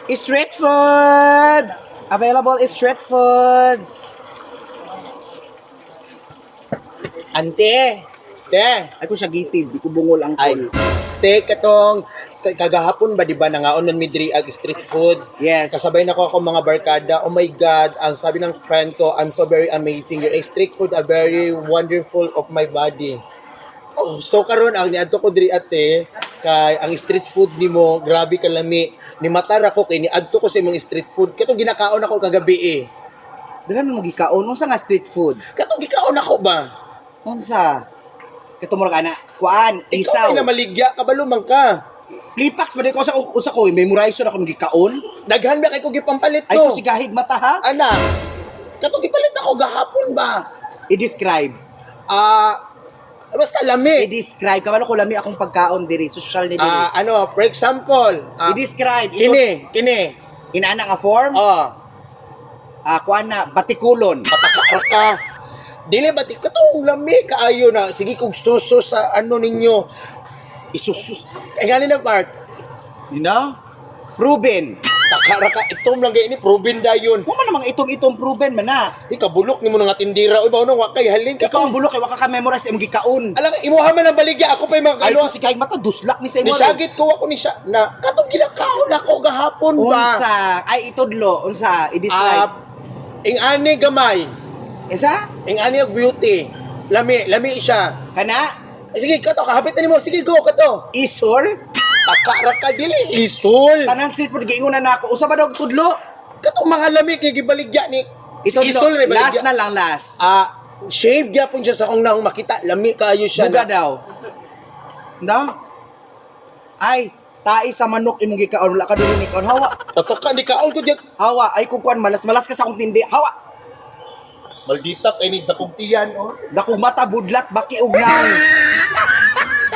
Street foods! Available is street foods. Ante, te, Ay ko siya gitib, di ko bungol ang ay, kol. te, katong kagahapon ba, di ba, nangaon man mi diri ag street food? Yes. Kasabay na ko akong mga barkada. Oh my God, ang sabi ng friend ko, "I'm so very amazing. Your street food are very wonderful of my body." Oh, so karon ang niadto ko diri, ate, kay ang street food nimo grabe kalami. Ni matara ko kay niadto ko sa imong street food. Katong ginakaon ako kagabi eh. Daghan mo gikaon unsa nga street food? Katong gikaon ako ba? Unsa? Kato mo ana kuan, Ikaw isaw. ay namaligya kabalo man ka. Lipax ba di ko sa usa ko memorize na akong gikaon. Daghan ba kay ko gipampalit Ay no? ko sigahig mata ha. Ana, katong gipalit ako gahapon ba? I-describe. Ah, basta lami. I-describe kabalo ko lami akong pagkaon diri, social ni diri. Ah, ano, for example, I-describe. kini, kini. Inaana nga form? Ah, Ah, kuan na batikulon. Patakara ka. Dili ba ti katong lami kaayo na sige kog suso sa ano ninyo. Isusus. Ay ngani na part. You know? Proven. Takara ka itom lang gay ni proven dayon. Mo man namang itom-itom proven man na. Di kabulok nimo nga tindira oy ba wa kay halin ka. Ikaw ang bulok kay wa ka memorize imong gikaon. Alam imuha man ang baligya ako pa yung mga Ay kalo. ko si kahig mata duslak ni sa imo. Ni sagit ko ako ni siya na katong ginakaon ako gahapon ba. Unsa? Ay itudlo, unsa? I-describe. Ah, ing ani gamay. Unsa? Ing ani og beauty. Lami, lami siya. Kana? Ay, sige, kato, kahapit na nimo. Sige, go, kato. Isol? Takara ka, dili. Isol. Tanan street food giingon na nako. Usa ba daw tudlo? Katong mga lami kay gibaligya ni. Itudlo. Isol rin Last baligya. na lang, last. Ah, shave gyapon siya sa akong naong makita. Lami kaayo siya. Buga Na. daw. No? Ay, tai sa manok imong gikaon wala ka diri ni kaon. Hawa. Takaka ni kaon ko diya. Hawa, ay kung kuan malas malas ka sa akong tindi. Hawa. Maldita kay ni dakog tiyan oh. Dakong mata budlat baki og naong.